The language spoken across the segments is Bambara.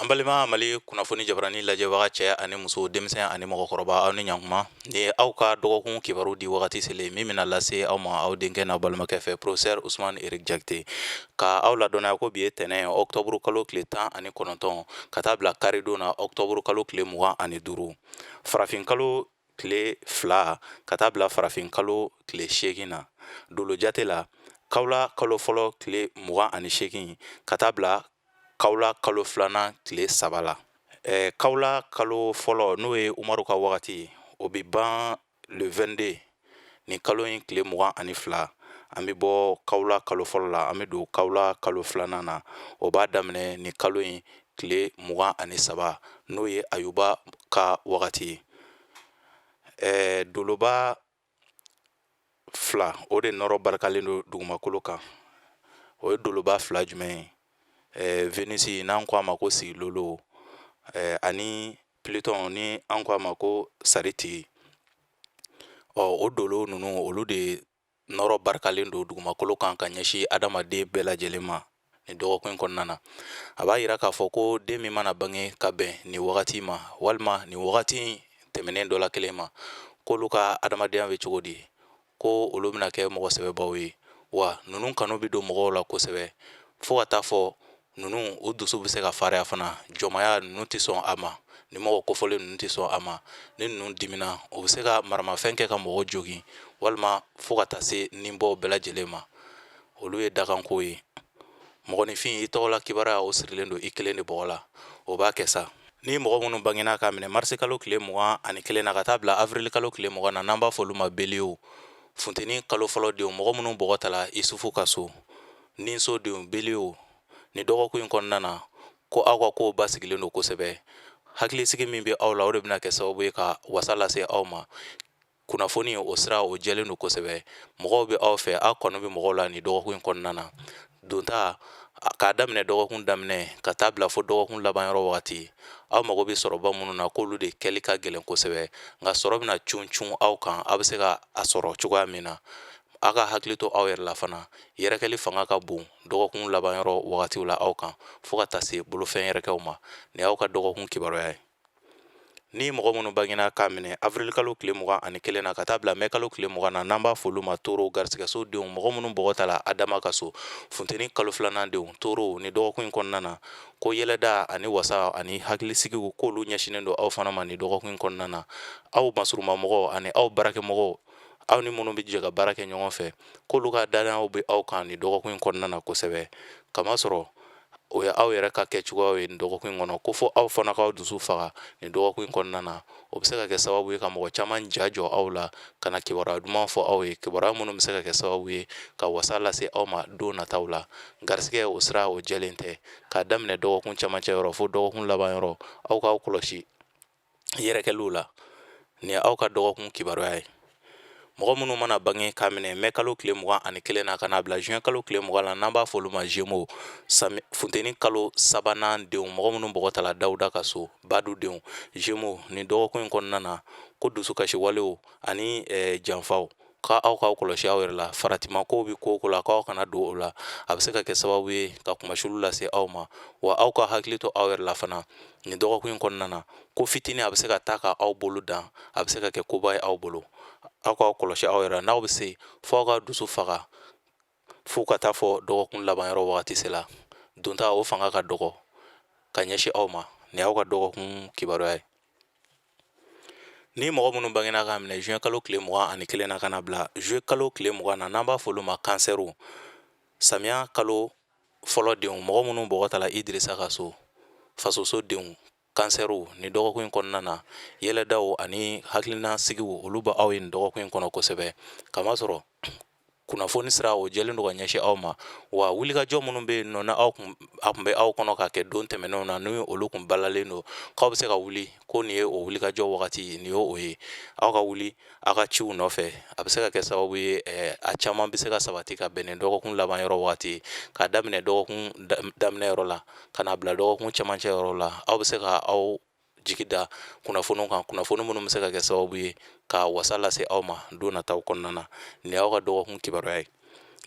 An balima Mali kunnafoni jabarani lajɛbaga, cɛ ani muso, denmisɛn ani mɔgɔkɔrɔba, aw ni ɲankuma. Ni ye aw ka dɔgɔkun kibaru di wagati selen min bɛna lase aw ma aw denkɛ n'a balimakɛ fɛ, professeur Usumani Eric Jakite, ka aw ladɔnniya ko bi ye tɛnɛn, octobre kalo tile 19, ka taa bila karidon na, octobre kalo tile 25, farafin kalo tile 2 ka taa bila farafin kalo tile 8 na, dolo jate la kawula kalo fɔlɔ tile 28 ka taa bila kawula kalo filanan tile 3 la. Kawula kalo fɔlɔ, n'o ye Umaru ka wagati ye, o bɛ ban le 22, nin kalo in tile 22. An bɛ bɔ kawula kalo fɔlɔ la, an bɛ don kawula kalo filanan na. O b'a daminɛ nin kalo in tile 23, n'o ye Ayuba ka wagati ye. Doloba fila, o de nɔrɔ barikalen don dugumakolo kan. O ye doloba fila jumɛn ye? Venus, n'an ko a ma ko sigilolo, ani Pluton, ni an ko a ma ko saritigi. Ɔ, o dolo ninnu, olu de nɔrɔ barikalen don dugumakolo kan ka ɲɛsin adamaden bɛɛ lajɛlen ma nin dɔgɔkun in kɔnɔna na. A b'a yira k'a fɔ ko den min mana bange ka bɛn nin wagati ma, walima nin wagati tɛmɛnen dɔ la kelen ma, k'olu ka adamadenya bɛ cogo di? Ko olu bɛna kɛ mɔgɔ sɛbɛbaw ye. Wa ninnu kanu bɛ don mɔgɔw la kosɛbɛ, fo ka taa fɔ ninnu u dusu bɛ se ka farinya fana. Jɔnmaya, ninnu tɛ sɔn a ma. Ni mɔgɔ kofɔlen ninnu tɛ sɔn a ma. Ni ninnu dimina, u bɛ se ka maramafɛn kɛ ka mɔgɔ jogin, walima fo ka taa se ninbɔw bɛɛ lajɛlen ma. Olu ye dakanko ye. Mɔgɔninfin, i tɔgɔla kibaruya, o sirilen don i kelen de bɔgɔ la. O b'a kɛ sa. Ni mɔgɔ minnu bangena k'a minɛ marisi kalo tile 21 na ka taa bila avril kalo tile 20 na, n'an b'a fɔ olu ma beliyew, funteni kalo fɔlɔ denw, mɔgɔ minnu bɔgɔ tala Isufu ka so, ninso denw, beliyew, nin dɔgɔkun in kɔnɔna na, ko aw ka kow basigilen don kosɛbɛ. Hakilisigi min bɛ aw la, o de bɛna kɛ sababu ye ka wasa lase aw ma. Kunnafoni, o sira, o jɛlen don kosɛbɛ. Mɔgɔw bɛ aw fɛ, aw kanu bɛ mɔgɔw la nin dɔgɔkun in kɔnɔna na. Donta, k'a daminɛ dɔgɔkun daminɛ ka taa bila fo dɔgɔkun laban yɔrɔ wagati, aw mago bɛ sɔrɔba minnu na, k'olu de kɛli ka gɛlɛn kosɛbɛ, nka sɔrɔ bɛna cun cun aw kan, aw bɛ se ka a sɔrɔ cogoya min na. Aw ka hakili to aw yɛrɛ la fana. Yɛrɛkɛli fanga ka bon dɔgɔkun laban yɔrɔ wagatiw la aw kan, fo ka taa se bolofɛn yɛrɛkɛw ma. Nin y'aw ka dɔgɔkun kibaruya ye. Ni mɔgɔ minnu bangena k'a minɛ avril kalo tile 21 na ka taa bila mɛ kalo tile 20 na, n'an b'a fɔ olu ma toro, garisigɛso denw, mɔgɔ minnu bɔgɔ tala Adama ka so, funteni kalo filanan denw, toro, nin dɔgɔkun in kɔnɔna na, ko yɛlɛda ani wasa ani hakilisigiw, k'olu ɲɛsinnen don aw fana ma nin dɔgɔkun in kɔnɔna na. Aw masurumamɔgɔw ani aw baarakɛmɔgɔw, aw ni minnu bɛ jɛ ka baara kɛ ɲɔgɔn fɛ, k'olu ka dannayaw bɛ aw kan nin dɔgɔkun in kɔnɔna na kosɛbɛ, kamasɔrɔ o ye aw yɛrɛ ka kɛ cogoyaw ye nin dɔgɔkun in kɔnɔ. Ko fo aw fana k'aw dusu faga nin dɔgɔkun in kɔnɔna na. O bɛ se ka kɛ sababu ye ka mɔgɔ caman ja jɔ aw la ka na kibaruya duman fɔ aw ye, kibaruya minnu bɛ se ka kɛ sababu ye ka wasa lase aw ma don nataw la. Garisigɛ, o sira, o jɛlen tɛ. K'a daminɛ dɔgɔkun camancɛ yɔrɔ fo dɔgɔkun laban yɔrɔ, aw k'aw kɔlɔsi yɛrɛkɛliw la. Nin ye aw ka dɔgɔkun kibaruya ye. Mɔgɔ minnu mana bange k'a minɛ mɛ kalo tile 21 na ka n'a bila juin kalo tile 20 la, n'an b'a fɔ olu ma Gémeaux, funteni kalo sabanan denw, mɔgɔ minnu bɔgɔ tala Dawuda ka so, Badu denw, Gémeaux, nin dɔgɔkun in kɔnɔna na, ko dusukasi walew ani janfaw, ka aw k'aw kɔlɔsi aw yɛrɛ la. Faratimakow bɛ ko o ko la, k'aw kana don o la. A bɛ se ka kɛ sababu ye ka kunmasuli lase aw ma. Wa aw ka hakili to aw yɛrɛ la fana nin dɔgɔkun in kɔnɔna na, ko fitinin a bɛ se ka taa ka aw bolo dan, a bɛ se ka kɛ koba ye aw bolo. Aw k'aw kɔlɔsi aw yɛrɛ la. N'aw bɛ se, fo aw ka dusu faga fo ka taa fɔ dɔgɔkun laban yɔrɔ wagati sela. Donta, o fanga ka dɔgɔ ka ɲɛsin aw ma. Nin y'aw ka dɔgɔkun kibaruya ye. Ni mɔgɔ minnu bangena k'a minɛ juin kalo tile 21 na ka na bila juillet kalo tile 20 na, n'an b'a fɔ olu ma kansɛriw, samiya kalo fɔlɔ denw, mɔgɔ minnu bɔgɔ tala Idirisa ka so, fasoso denw, kansɛriw, nin dɔgɔkun in kɔnɔna na, yɛlɛdaw ani hakilinasigiw, olu bɛ aw ye nin dɔgɔkun in kɔnɔ kosɛbɛ, kamasɔrɔ kunnafoni sira, o jɛlen don ka ɲɛsin aw ma. Wa wulikajɔ minnu bɛ yen nɔ, n'aw kun a tun bɛ aw kɔnɔ ka kɛ don tɛmɛnenw na, ni olu kun balalen don, k'aw bɛ se ka wuli, ko nin ye o wulikajɔ wagati ye, nin ye o ye. Aw ka wuli aw ka ciw nɔfɛ. A bɛ se ka kɛ sababu ye, a caman bɛ se ka sabati ka bɛn nin dɔgɔkun laban yɔrɔ wagati ye. K'a daminɛ dɔgɔkun daminɛ yɔrɔ la ka n'a bila dɔgɔkun cɛmancɛ yɔrɔ la, aw bɛ se ka aw jigi da kunnafoniw kan, kunnafoni minnu bɛ se ka kɛ sababu ye ka wasa lase aw ma don nataw kɔnɔna na. Nin y'aw ka dɔgɔkun kibaruya ye.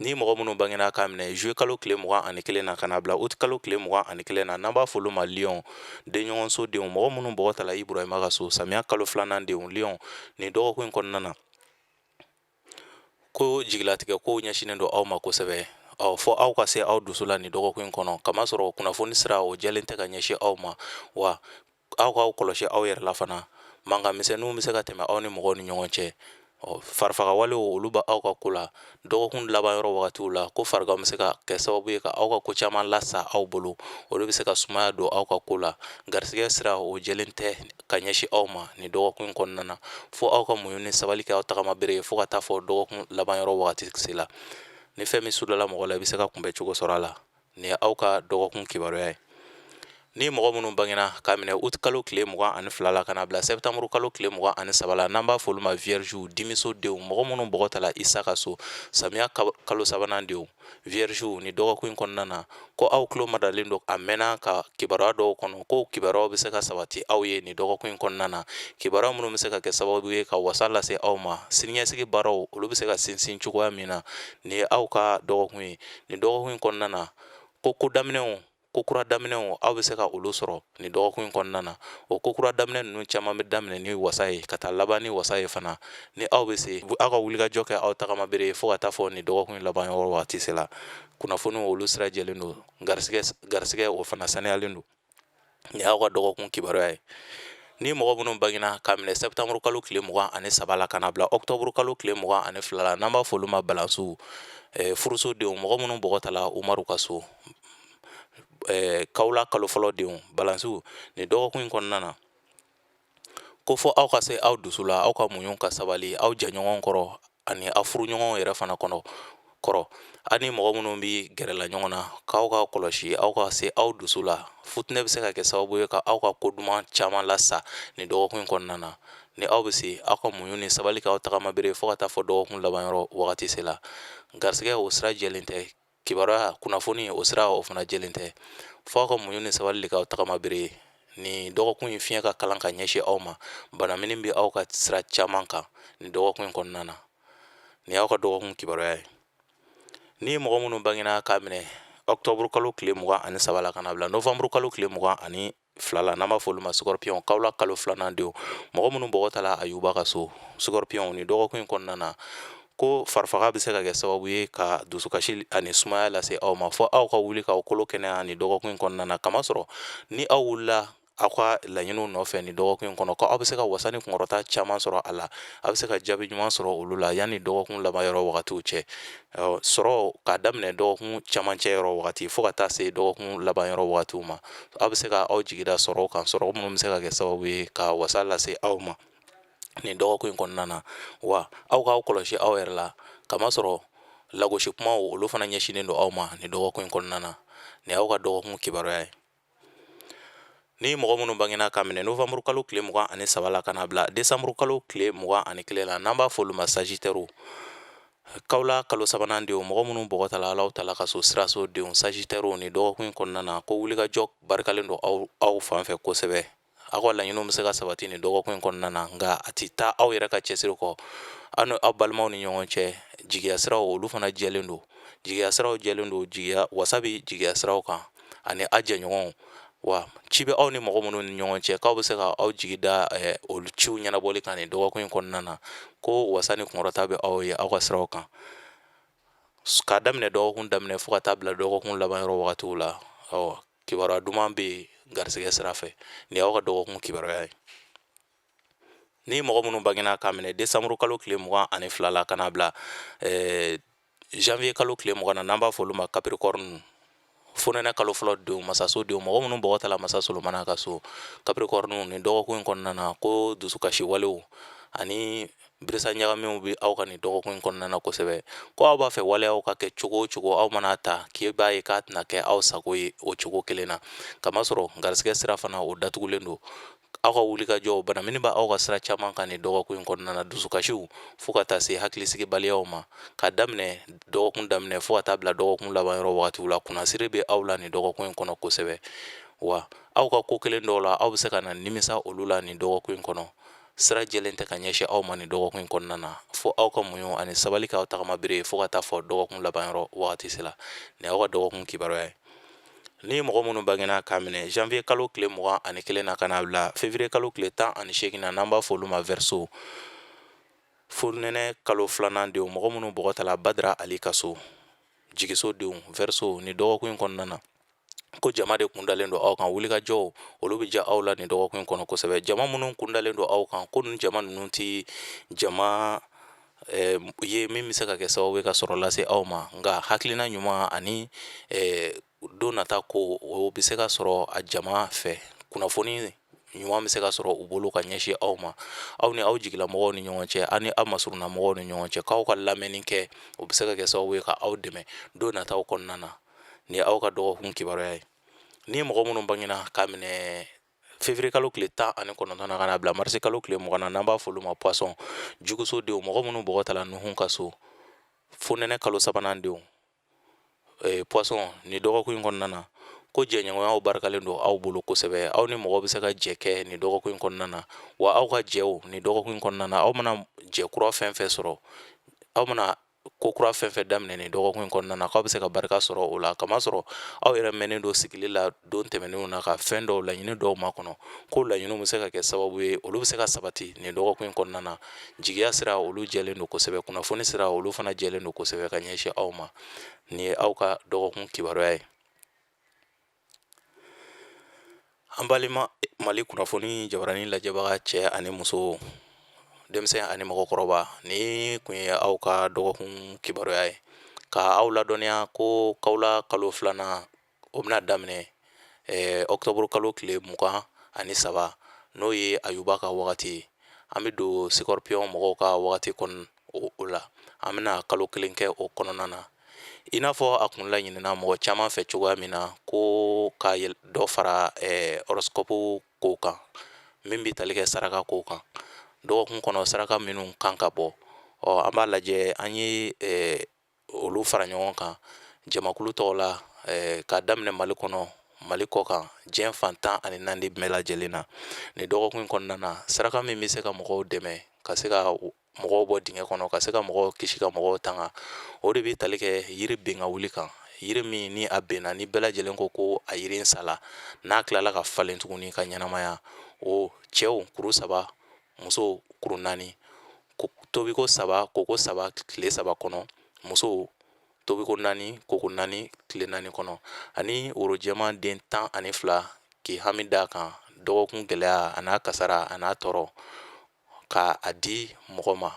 Ni mɔgɔ minnu bangena k'a minɛ juillet kalo tile 21 na ka n'a bila août kalo tile 21 na, n'an b'a fɔ olu ma lion, denɲɔgɔnso denw, mɔgɔ minnu bɔgɔ tala Iburahima ka so, samiya kalo filanan denw, lion, nin dɔgɔkun in kɔnɔna na, ko jigilatigɛ kow ɲɛsinnen don aw ma kosɛbɛ. Ɔ fɔ aw ka se aw dusu la nin dɔgɔkun in kɔnɔ, kamasɔrɔ kunnafoni sira o jɛlen tɛ ka ɲɛsin aw ma. Wa aw k'aw kɔlɔsi aw yɛrɛ la fana, mankan misɛnninw bɛ se ka tɛmɛ aw ni mɔgɔw ni ɲɔgɔn cɛ. Ɔ farifagawalew olu bɛ aw ka ko la dɔgɔkun laban yɔrɔ wagatiw la, ko farigan bɛ se ka kɛ sababu ye ka aw ka ko caman lasa aw bolo, olu bɛ se ka sumaya don aw ka ko la. Garisɛgɛ sira o jɛlen tɛ ka ɲɛsin aw ma nin dɔgɔkun in kɔnɔna na, fo aw ka muɲu ni sabali kɛ aw tagama bere ye fo ka taa fɔ dɔgɔkun laban yɔrɔ wagati se la. Ni fɛn min sudala mɔgɔ la, i bɛ se ka kunbɛ cogo sɔrɔ a la. Nin ye aw ka dɔgɔkun kibaruya ye. Ni mɔgɔ minnu bangena k'a minɛ août kalo tile 22 la ka n'a bila septembre kalo tile 23 la, n'an b'a fɔ olu ma viergew, dimiso denw, mɔgɔ minnu bɔgɔ tala Isa ka so, samiya kalo sabanan denw, viergew, nin dɔgɔkun in kɔnɔna na, ko aw tulo madalen don a mɛnna ka kibaruya dɔw kɔnɔ, ko kibaruyaw bɛ se ka sabati aw ye nin dɔgɔkun in kɔnɔna na, kibaruya minnu bɛ se ka kɛ sababu ye ka wasa lase aw ma, siniɲɛsigi baaraw olu bɛ se ka sinsin cogoya min na. Nin ye aw ka dɔgɔkun ye. Nin dɔgɔkun in kɔnɔna na, ko ko daminɛw, ko kura daminɛw, aw bɛ se ka olu sɔrɔ nin dɔgɔkun in kɔnɔna na. O ko kura daminɛ ninnu caman bɛ daminɛ ni wasa ye ka taa laban ni wasa ye fana. Ni aw bɛ se, aw ka wulikajɔ kɛ aw tagama bere ye fo ka taa fɔ nin dɔgɔkun in laban yɔrɔ wagati sela. Kunnafoniw olu sira jɛlen don, garisɛgɛ o fana saniyalen don. Nin y'aw ka dɔgɔkun kibaruya ye. Ni mɔgɔ minnu bangena k'a minɛ septembre kalo tile 23 la ka na bila octobre kalo tile 22 la, n'an b'a fɔ olu ma balansiw, furuso denw, mɔgɔ minnu bɔgɔ tala Umaru ka so, kawula kalo fɔlɔ denw, balansiw, nin dɔgɔkun in kɔnɔna na, ko fɔ aw ka se aw dusu la, aw ka muɲu ka sabali aw jɛɲɔgɔn kɔrɔ ani aw furuɲɔgɔnw yɛrɛ fana kɔnɔ kɔrɔ, aw ni mɔgɔ minnu bɛ gɛrɛla ɲɔgɔn na, k'aw ka kɔlɔsi, aw ka se aw dusu la. Futinɛ bɛ se ka kɛ sababu ye ka aw ka ko duman caman lasa nin dɔgɔkun in kɔnɔna na. Ni aw bɛ se, aw ka muɲu ni sabali k'aw tagama bere fo ka taa fɔ dɔgɔkun laban yɔrɔ wagati se la. Garisɛgɛ o sira jɛlen tɛ, kibaruya kunnafoni o sira o fana jɛlen tɛ, fo aw ka muɲu ni sabali de k'aw tagama bere ye. Nin dɔgɔkun in fiɲɛ ka kalan ka ɲɛsin aw ma, banamini bɛ aw ka sira caman kan nin dɔgɔkun in kɔnɔna na. Nin y'aw ka dɔgɔkun kibaruya ye. Ni mɔgɔ minnu bangena k'a minɛ octobre kalo tile 23 la ka na bila novembre kalo tile 22 la, n'an b'a fɔ olu ma scorpion, kawula kalo filanan denw, mɔgɔ minnu bɔgɔ tala Ayuba ka so, scorpion, nin dɔgɔkun in kɔnɔna na, ko farifaga bɛ se ka kɛ sababu ye ka dusukasi ani sumaya lase aw ma, fo aw ka wuli k'aw kolo kɛnɛya nin dɔgɔkun in kɔnɔna na, kamasɔrɔ ni aw wulila aw ka laɲiniw nɔfɛ nin dɔgɔkun in kɔnɔ, ko aw bɛ se ka wasa ni kunkɔrɔta caman sɔrɔ a la, aw bɛ se ka jaabi ɲuman sɔrɔ olu la yanni dɔgɔkun laban yɔrɔ wagatiw cɛ. Sɔrɔ k'a daminɛ dɔgɔkun camancɛ yɔrɔ wagati fo ka taa se dɔgɔkun laban yɔrɔ wagatiw ma, aw bɛ se ka aw jigi da sɔrɔ kan, sɔrɔ minnu bɛ se ka kɛ sababu ye ka wasa lase aw ma nin dɔgɔkun in kɔnɔna na. Wa aw k'aw kɔlɔsi aw yɛrɛ la, kamasɔrɔ lagosi kumaw olu fana ɲɛsinnen don aw ma nin dɔgɔkun in kɔnɔna na. Nin y'aw ka dɔgɔkun kibaruya ye. Ni mɔgɔ minnu bangena k'a minɛ novembre kalo tile 23 la ka na bila décembre kalo tile 21 la, n'an b'a fɔ olu ma sagittaire, kawula kalo sabanan denw, mɔgɔ minnu bɔgɔ tala Alahu taala ka so siraso denw, sagittaire, nin dɔgɔkun in kɔnɔna na, ko wulikajɔ barikalen don aw fan fɛ kosɛbɛ. Aw ka laɲiniw bɛ se ka sabati nin dɔgɔkun in kɔnɔna na, nka a tɛ taa aw yɛrɛ ka cɛsiri kɔ. Aw ni aw balimaw ni ɲɔgɔn cɛ jigiya siraw olu fana jɛlen don, jigiya siraw jɛlen don, jigiya wasa bɛ jigiya siraw kan ani aw jɛɲɔgɔnw. Wa ci bɛ aw ni mɔgɔ minnu ni ɲɔgɔn cɛ, k'aw bɛ se ka aw jigi da olu ciw ɲɛnabɔli kan nin dɔgɔkun in kɔnɔna na, ko wasa ni kunkɔrɔta bɛ aw ye aw ka siraw kan k'a daminɛ dɔgɔkun daminɛ fo ka taa bila dɔgɔkun laban yɔrɔ wagatiw la. Ɔ kibaruya duman bɛ yen garisɛgɛ sira fɛ. Nin y'aw ka dɔgɔkun kibaruya ye. Ni mɔgɔ minnu bangena k'a minɛ décembre kalo tile 22 la ka n'a bila janvier kalo tile 20 na, n'an b'a fɔ olu ma capricorne, fonɛnɛ kalo fɔlɔ denw, masaso denw, mɔgɔ minnu bɔgɔ tala masa Solomana ka so, capricorne, nin dɔgɔkun in kɔnɔna na, ko dusukasi walew ani birisa ɲagamiw bɛ aw ka nin dɔgɔkun in kɔnɔna na kosɛbɛ. Ko aw b'a fɛ waleyaw ka kɛ cogo o cogo, aw mana ta k'i b'a ye k'a tɛna kɛ aw sago ye o cogo kelen na, kamasɔrɔ garisɛgɛ sira fana o datugulen don. Aw ka wulikajɔw banamini bɛ aw ka sira caman kan nin dɔgɔkun in kɔnɔna na, dusukasiw fo ka taa se hakilisigibaliyaw ma, k'a daminɛ dɔgɔkun daminɛ fo ka taa bila dɔgɔkun laban yɔrɔ wagatiw la. Kunnasiri bɛ aw la nin dɔgɔkun in kɔnɔ kosɛbɛ. Wa aw ka ko kelen dɔw la, aw bɛ se ka na nimisa olu la nin dɔgɔkun in kɔnɔ. Sira jɛlen tɛ ka ɲɛsin aw ma nin dɔgɔkun in kɔnɔna na, fo aw ka muɲu ani sabali k'aw tagama bere fo ka taa fɔ dɔgɔkun laban yɔrɔ wagati sera. Nin y'aw ka dɔgɔkun kibaruya ye. Ni mɔgɔ minnu bangena k'a minɛ janvier kalo tile 21 na ka n'a bila février kalo tile 18 na, n'an b'a fɔ olu ma Verseau, fonɛnɛ kalo filanan denw, mɔgɔ minnu bɔgɔ tala Badara Ali ka so, jigiso denw, Verseau, nin dɔgɔkun in kɔnɔna na, ko jama de kun dalen don aw kan. Wulikajɔw olu bɛ diya aw la nin dɔgɔkun in kɔnɔ kosɛbɛ. Jama minnu kun dalen don aw kan, ko ninnu jama ninnu tɛ jama ye min bɛ se ka kɛ sababu ye ka sɔrɔ lase aw ma, nka hakilina ɲuman ani don nata ko o bɛ se ka sɔrɔ a jama fɛ. Kunnafoni ɲuman bɛ se ka sɔrɔ u bolo ka ɲɛsin aw ma, aw ni aw jigilamɔgɔw ni ɲɔgɔn cɛ, aw ni aw masurunnamɔgɔw ni ɲɔgɔn cɛ. K'aw ka lamɛnni kɛ, o bɛ se ka kɛ sababu ye ka aw dɛmɛ don nataw kɔnɔna na. Nin ye aw ka dɔgɔkun kibaruya ye. Ni mɔgɔ minnu bangena k'a minɛ février kalo tile 19 na ka n'a bila mars kalo tile 20 na, n'an b'a fɔ olu ma poisson, juguso denw, mɔgɔ minnu bɔgɔ tala Nuhun ka so, fonɛnɛ kalo sabanan denw, poisson, nin dɔgɔkun in kɔnɔna na, ko jɛɲɔgɔnyaw barikalen don aw bolo kosɛbɛ. Aw ni mɔgɔ bɛ se ka jɛ kɛ nin dɔgɔkun in kɔnɔna na, wa aw ka jɛw nin dɔgɔkun in kɔnɔna na, aw mana jɛ kura fɛn fɛn sɔrɔ, aw mana ko kura fɛn fɛn daminɛ nin dɔgɔkun in kɔnɔna na, k'aw bɛ se ka barika sɔrɔ o la, kamasɔrɔ aw yɛrɛ mɛnnen don sigili la don tɛmɛnenw na ka fɛn dɔw laɲini dɔw makɔnɔ, ko laɲiniw bɛ se ka kɛ sababu ye olu bɛ se ka sabati nin dɔgɔkun in kɔnɔna na. Jigiya sira olu jɛlen don kosɛbɛ, kunnafoni sira olu fana jɛlen don kosɛbɛ ka ɲɛsin aw ma. Nin ye aw ka dɔgɔkun kibaruya ye. An balima Mali kunnafoni jabaranin lajɛbaga cɛ ani muso, denmisɛn ani mɔgɔkɔrɔba, nin kun ye aw ka dɔgɔkun kibaruya ye, ka aw ladɔnniya ko kawula kalo filanan o bɛna daminɛ ɔkutɔburu kalo tile 23, n'o ye Ayuba ka wagati ye. An bɛ don Scorpion mɔgɔw ka wagati kɔnɔ o la, an bɛna kalo kelen kɛ o kɔnɔna na. I n'a fɔ a kun laɲinina mɔgɔ caman fɛ cogoya min na ko ka dɔ fara horoscope ko kan, min bɛ tali kɛ saraka ko kan, dɔgɔkun kɔnɔ saraka minnu kan ka bɔ, ɔ an b'a lajɛ, an ye olu fara ɲɔgɔn kan jamakulu tɔgɔ la, k'a daminɛ Mali kɔnɔ, Mali kɔ kan, diɲɛ fan 14 bɛɛ lajɛlen na. Nin dɔgɔkun in kɔnɔna na, saraka min bɛ se ka mɔgɔw dɛmɛ ka se ka mɔgɔw bɔ dingɛ kɔnɔ, ka se ka mɔgɔw kisi, ka mɔgɔw tanga, o de bɛ tali kɛ yiri bin ka wuli kan. Yiri min ni a benna, ni bɛɛ lajɛlen ko ko a yiri in sala, n'a tilala ka falen tuguni ka ɲɛnamaya, o cɛw kuru 3, musow kuru 4, tobiko 3, koko 3 tile 3 kɔnɔ, musow tobiko 4, koko 4 tile 4 kɔnɔ, ani woro jɛman den 12 k'i hami d'a kan, dɔgɔkun gɛlɛya a n'a kasara a n'a tɔɔrɔ, ka a di mɔgɔ ma.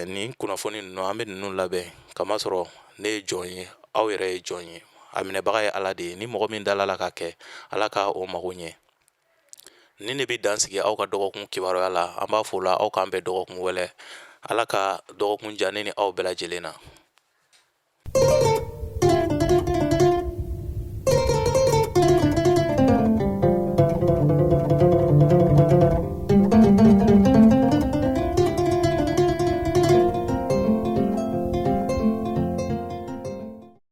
Nin kunnafoni ninnu, an bɛ ninnu labɛn kamasɔrɔ ne ye jɔn ye, aw yɛrɛ ye jɔn ye, a minɛbaga ye Ala de ye. Ni mɔgɔ min dala la ka kɛ, Ala ka o mago ɲɛ. Nin de bɛ dan sigi aw ka dɔgɔkun kibaruya la. An b'a fɔ la aw k'an bɛn dɔgɔkun wɛrɛ. Ala ka dɔgɔkun diya ne ni aw bɛɛ lajɛlen na.